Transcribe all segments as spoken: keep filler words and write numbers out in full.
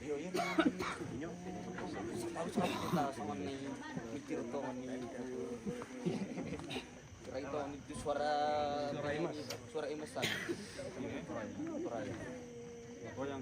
Iyo, iyo. Harus kita sama nih, mikir tuh nih. Kira itu, itu suara, suara Imas. Suara Imas tadi. Suara Imas. Goyang.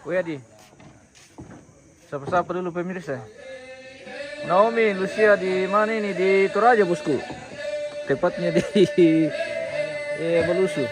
Weh, Adi. Sapa-sapa dulu pemirsa. Naomi Lucia di mana ini? Di Toraja, bosku. Tepatnya di, eh, Balusu.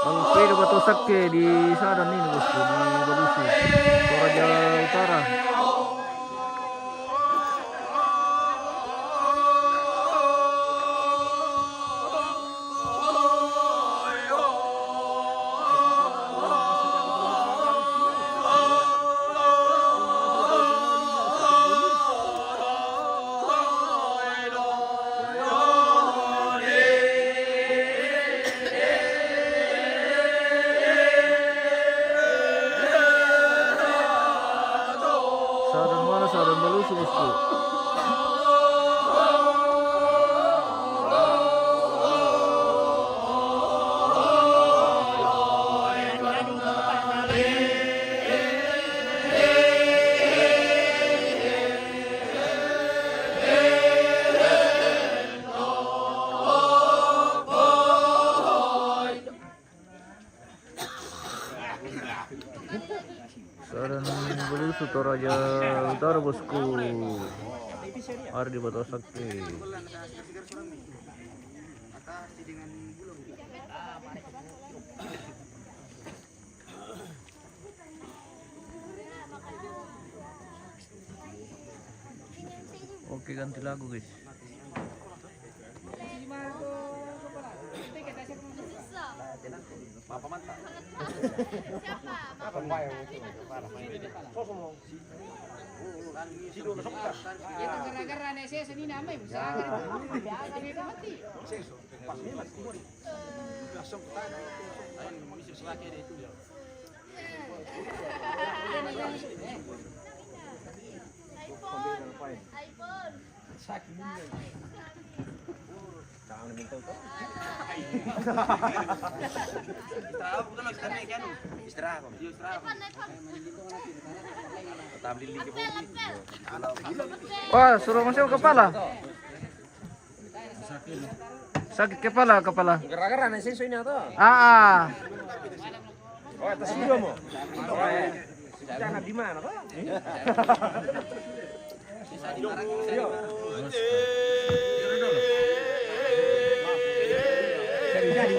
Kalau sepeda batu sakke di Sadan ini, bosku, di Balusu, Toraja Utara. Jalan Bulusu, Toraja Utara, bosku. Hari di Batok Sakti. Oke, ganti lagu, guys. Itu gara-gara nek seso ni namai, bisa gara-gara mati. Wah, suruh masuk kepala. Sakit kepala, kepala. Gara-gara nek seso ini atau? Ah, ah. Oh, atas juga mau. Jangan di mana, Pak? Jadi-jadi.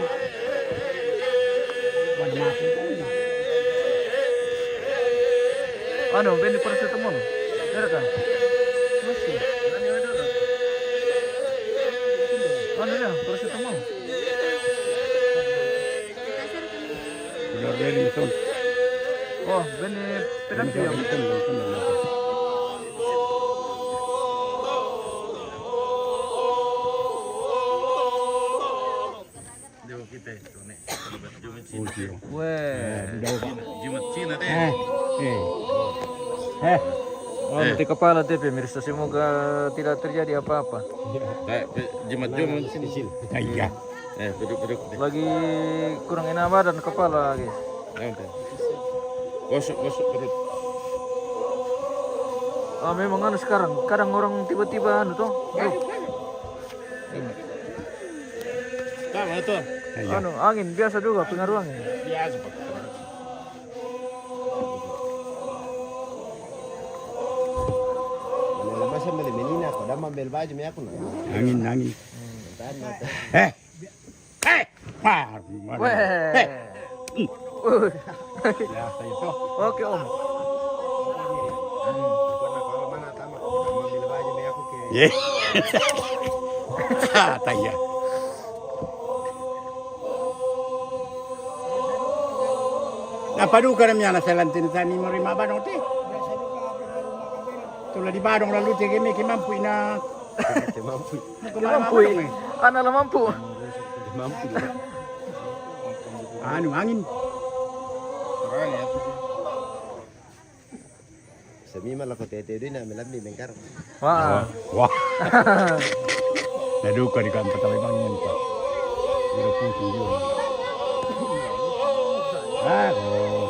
Anu, beli paracetamol. Ada kan? Masih. Anu ya, paracetamol. Benar, beli, betul. Oh, beli pedang. Weh. Jimat Cina deh. Eh, eh. Eh. Oh, nanti kepala deh, pemirsa. Semoga tidak terjadi apa-apa. Jimat Cina. Iya. Eh, duduk, duduk. Lagi kurang enak badan kepala lagi. Gosok, gosok perut. Ah, memang anu sekarang, kadang orang tiba-tiba anu tuh. Sama itu. Anu, angin biasa juga pengaruh angin. Biasa, Pak. Kalau masa beli menina, kau dah ambil baju, me aku nak. Angin, angin. Eh, eh, wah, weh. Eh. Oke, Om. Ye. Kata ya. Napa duka na miana selantin tani mori mabano te. Tula di badong lalu te keme ke mampu ina. Ke mampu. Ke mampu. Ana la mampu. Ke mampu. Anu angin. Semima lako tete dui na melambi mengkar. Wah. Wah. Naduka di kampa tawe bangin pa. Ira pun tunjuk. Ah, oh.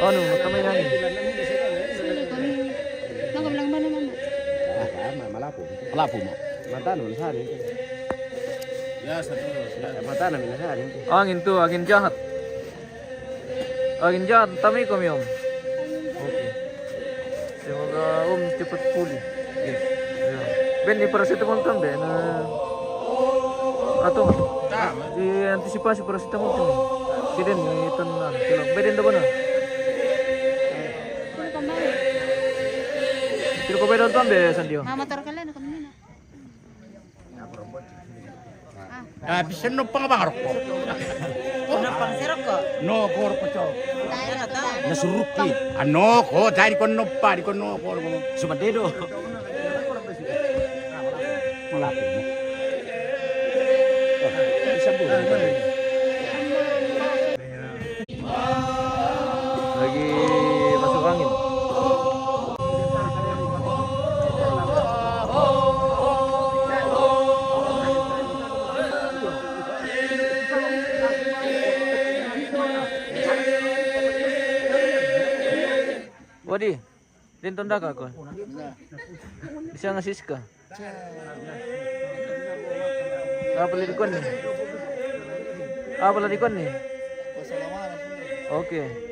Anu, kami nani? Sini kami. Nang bilang mana, Mama? Ah, sama, malapu. Malapu mo. Mata nun sari. Ya, satu. Mata nun sari. Angin tuh, angin jahat. Angin jahat, tami kami, Om. Oke. Semoga Om cepat pulih. Iya. Iya. Ben, di paracetamol tuh, Ben. Nah. Atau di antisipasi paracetamol tuh. Kiden ni tan, anu, kilo. Beden da bana. Kilo ko beden tuh, Ben, Sandio. Mama tar kalian kami na. Ah, bisa no pang bang rokok. No pang si rokok. No ko rokok cok. Nasuruki. Ano ko, tadi ko no pa, di ko no ko. Cuma dedo. Malah. Bisa bu. Di, den tondaka ko. Bisa nga Siska. Apa lagi kon ni? Apa lagi kon ni? Oke.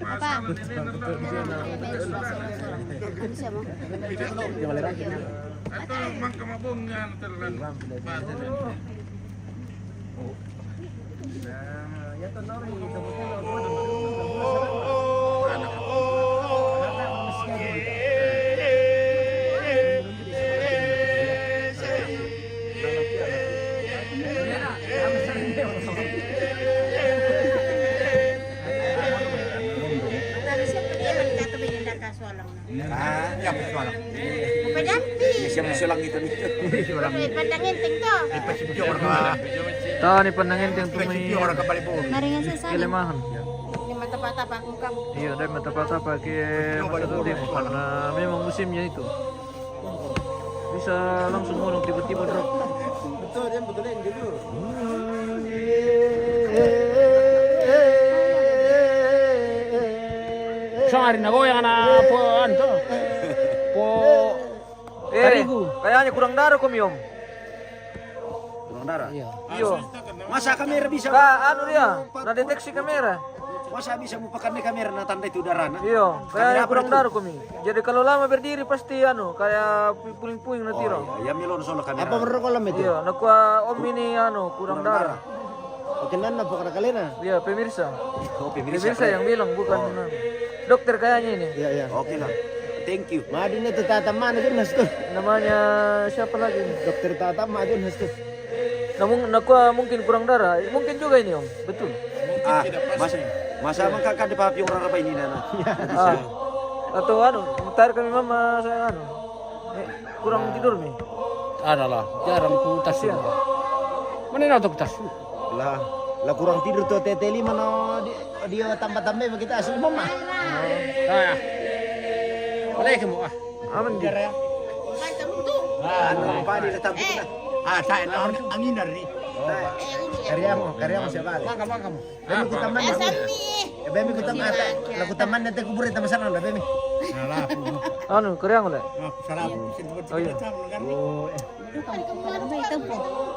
Apa? Anu siapa? Atau mang kamabongan terlalu. Tadi siapa dia yang kata begini dah kasualang? Ah, ya, persoalan. Apa jampi? Ya, siapa solang itu nih? Solang. Ini pandang enteng tuh. Ini pasti orang ke, Tau ni pandang enteng tu pasti mai orang ke Balibu. Maringan sesali. Kelemahan. Ini mata patah pakung kamu. Iya, dari mata patah pakai mata tu dia karena memang musimnya itu. Bisa langsung orang tiba-tiba drop. Betul, dia betul yang dulu. Sangari na goyang na po anu to. Po Eh, tarigu. Kayaknya kurang darah ko, Miom. Kurang darah? Iya. Iyo. Masa kamera bisa? Ka, anu dia, na deteksi kamera. Masa bisa melupakan di kamera na tanda itu darah na? Iyo, kayaknya kurang darah ko, Mi. Jadi kalau lama berdiri pasti anu, kayak pu-, puing-puing na tiro. Oh, iya, iya, Milon soal kamera. Apa berapa kolam itu? Iyo, na kua om ini anu, kurang darah. Oke, nan na pokok kalena. Iya, pemirsa. Oh, pemirsa. Pemirsa yang bilang, bukan dokter kayaknya ini. Iya, iya. Oke lah. Thank you. Madu na tu tata mana tu nas tu? Namanya siapa lagi ini? Dokter tata madu nas tu. Namun, na kua mungkin kurang darah. Mungkin juga ini, Om. Betul. Ah, masa, masa mangkaka di papi orang apa ini, Nana? Ah. Atau anu, mutar kami mama, saya anu. Eh, kurang tidur mi. Adalah, jarang ku tasu. Iya. Mana na tu ku tasu? Lah, lah kurang tidur tu tete lima no di, dia tambah-tambah begitu asli mama. Ah. Boleh kamu ah. Aman di. Ah, nampak dia tetap kita. Ah, saya angin dari. Karyamu, karyamu siapa? Makan, makan. Bemi ku taman. Eh, Sammy. Eh, bemi ku taman. Laku taman nanti kubur di taman sana lah, bemi. Anu, koreang le. Salah. Oh, iya. Oh, eh.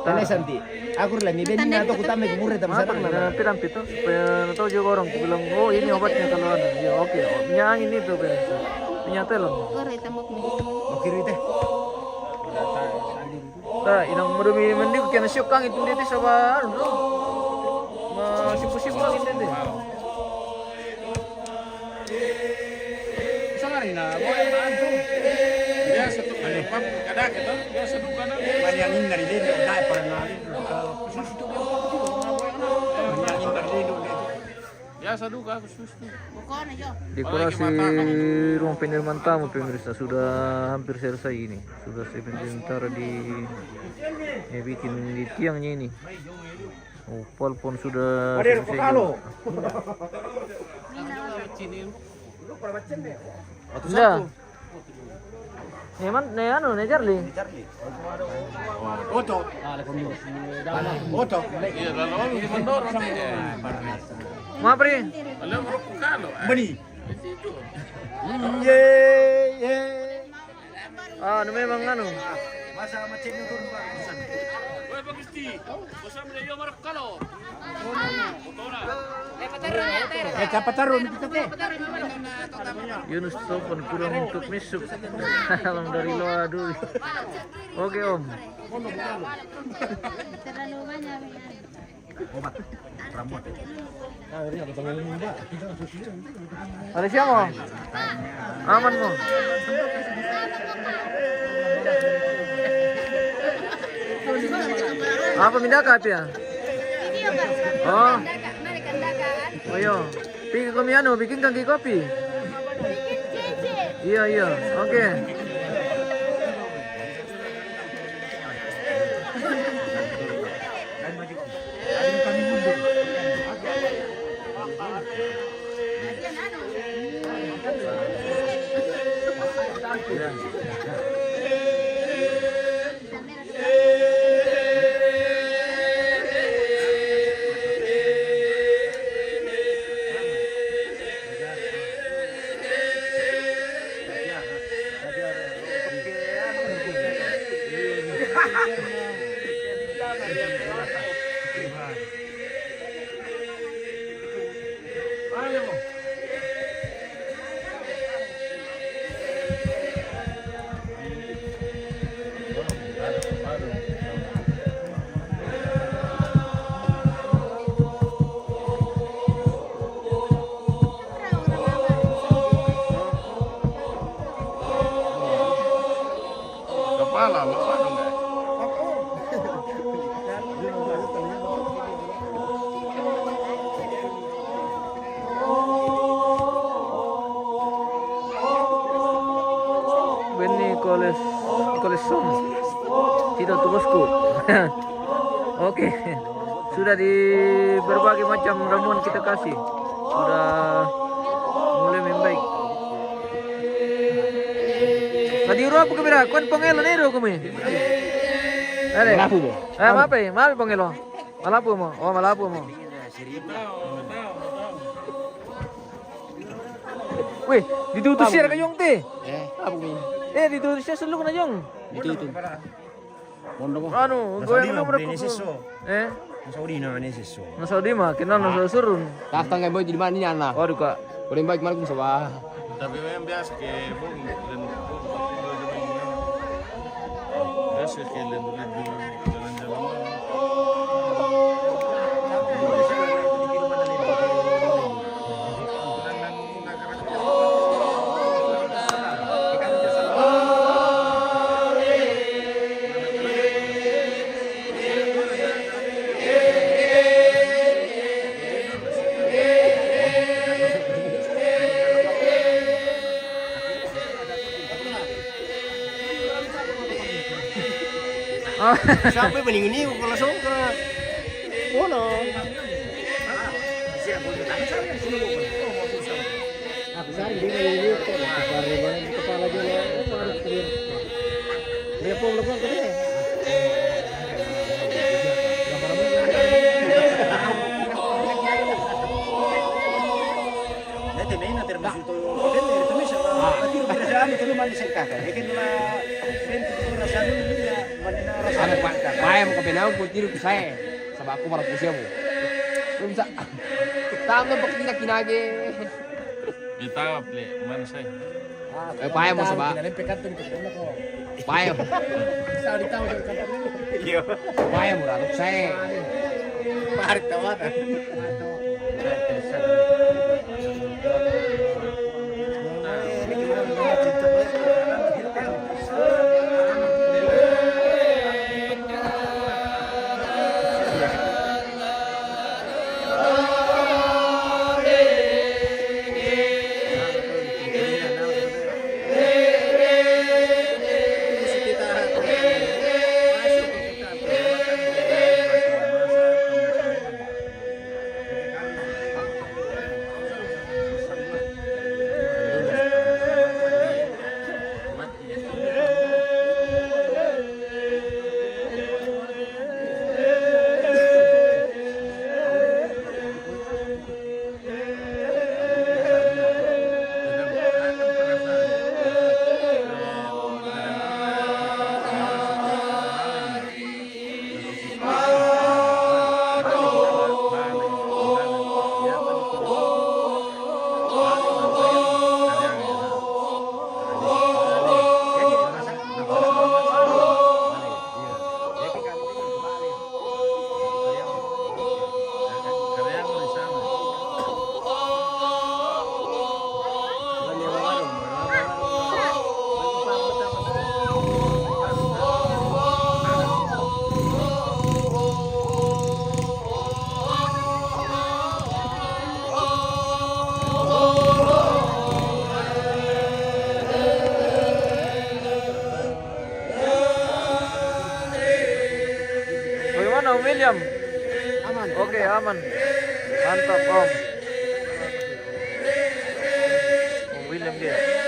Tane santi. Aku lah mi beni na to ku taman kubur di taman sana lah. Pirang pito supaya tahu juga orang. Ku bilang, "Oh, ini obatnya kalau ada." Ya, oke. Minyak angin itu, Bang. Minyak telon. Oke, Rite. Nah, inang madumi mandi ku kiana siok kang itu dia sabar. Masipu-sipu angin dia. Sangari na, boy, na antu. Biasa tu, kada kita, biasa tu kana. Mani angin dari dia, dia pernah. Mani angin dari dia. Biasa duka aku susu. Dekorasi ruang penerimaan tamu, pemirsa, sudah hampir selesai ini. Sudah sementara di, eh, bikin di tiangnya ini. Oh, plafon sudah selesai juga. Nah. Ne man, ne anu, ne Charlie. Oto. Oto. Iya, lalu mendorong. Mapri. Lalu kalau. Beni. Ye, ye. Ah, nu memang anu. Masa macam itu, Pak. Woi, Pak Gusti. Bosan dia, yo, marah kalau. Kotoran. Eh, siapa taruh ni kita teh? Yunus telepon kurang untuk misuk. Salam dari Loa dulu. Oke, Om. Terlalu banyak. Obat. Rambut. Ada siapa? Aman mo? Apa minda ka pia? Oh. Oh, iyo. Pi kami anu, bikin kaki kopi. Iya, iya. Oke. Kepala, Mak, mana enggak? Benny Koles, Kolesong. Tidak tuh, bosku. Oke. Sudah di berbagai macam ramuan kita kasih. Sudah mulai membaik. Tadi uro apa kemira? Kon pongelo nero kami. Ada. Malapu, Bo. Eh, maaf, eh, maaf, pongelo. Malapu mo. Oh, malapu mo. Weh, ditutup siar kayong teh. Eh, apa ni? Eh, ditutup siar selalu kena jong. Ditutup. Mondo mo. Anu, gue yang nomor aku. Eh? Nasa Saudi na ni siso. Nasa Saudi mah, kenal nasa surun. Tah tangga boy di mana ni ana? Waduh, Kak. Boleh baik mana kum sabah. Tapi memang biasa ke bung dan biasa ke dan jalan-jalan. Siapa yang mending ini kalau songkra? Ono. Nanti main nanti masuk tu. Nanti tu bisa. Nanti tu bisa jalan itu lu mandi sekaka. Ini kan lah. Nanti tu rasa lu ya. Mandi rasa. Pakai mau kopi nau putih saya. Sabab aku marah pusing aku. Belum bisa. Tambah bak kita kinage. Ditawap le, mana saya? Eh, pae mo sabab. Pae. Iya. Pae mo ratok saya. Parit tawa kan. Oke, aman. Mantap, Om. Om William dia.